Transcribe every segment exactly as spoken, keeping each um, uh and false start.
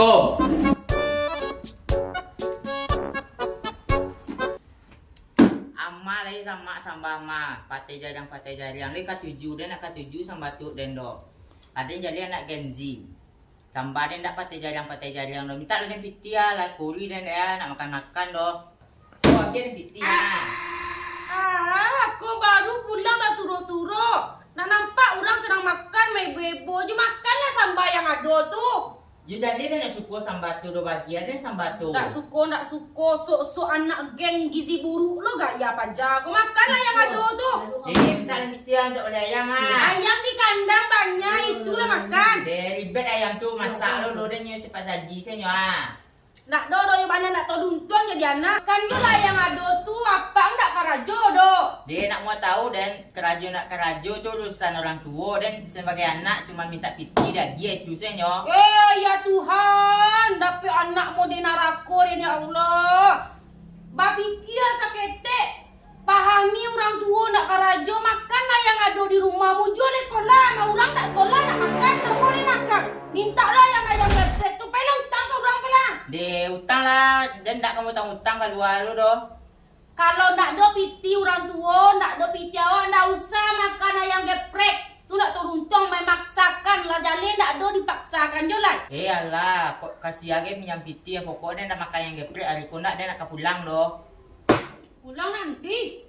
Oh. Ama lai samak sambah ama, patai jariang, patai jariang, lai katuju, den nak katuju sambah tu den doh. Aden jadi anak Gen Z. Sambah den dak patai jariang, patai jariang doh. Mintak lah den pitih ah, lah kuri den dak nak makan-makan doh. Oh, agiah den pitih ah. Ah, ko baru pulang lah turo-turo. Nak nampak urang sadang makan, maebo-ebo jo makanlah sambah yang ado tu. Yo, jadi den nak suko sambah tu doh, bagian den sambah tu. Ndak suko, ndak suko. Sok-sok anak geng gizi buruk lo gaya paja. Ko makanlah yang ado tu. Eh, mintak lah pitih ah, mintak oleh ayam ah. Ayam di kandang banyak, itulah makan. Deh, ribet ayam tu, masak lo, lo den nyo sipat saji se nyo ah. Ndak do, do yo bana ndak tau duntuang jadi anak. Kan yo lah yang ado tu, apak ndak karajo do. Deh, nak mau tahu den, karajo nak karajo tu urusan orang tuo, den sebagai anak cuma mintak pitih diagiah itu se nyo. Eh, ya Tuhan, dapek anak mode narako den, ya Allah. Bapikir saketek. Pahami urang tuo ndak karajo, makanlah yang ado di rumah. Mujo lai sekolah, ma urang ndak sekolah ndak makan, namo lai makan. Mintaklah yang ayam geprek tu, pailah utang ka urang, pailah. Deh, utang lah, den ndak ka utang-utang kalua tu doh. Kalau ndak do pitih urang tuo, ndak do pitih awak, ndak usah makan ayam geprek. Tu ndak tau untuang, main maksakan lah, jaleh ndak do dipaksakan jo lai. Eh alah, kok kasiah ge pinjam pitih, pokok den ndak makan ayam geprek, ari ko ndak den nak ka pulang doh. Pulang nanti.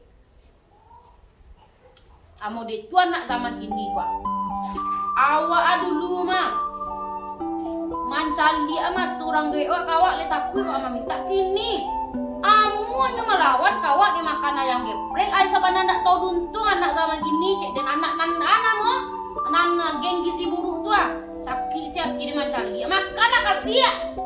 Amo dek tu anak zaman kini ko. Awak ah dulu mah mancaliak ah mato urang gaek wak, kawak lai takuik wak mamintak. Kini amuanyo malawan kawak dek makan ayam geprek. Ai sabana ndak tau duntuang anak zaman kini, cek den anak nan, nan amo, nan geng gizi buruk tu ah. Sakik si ati dek mancaliak. Makanlah kasiak.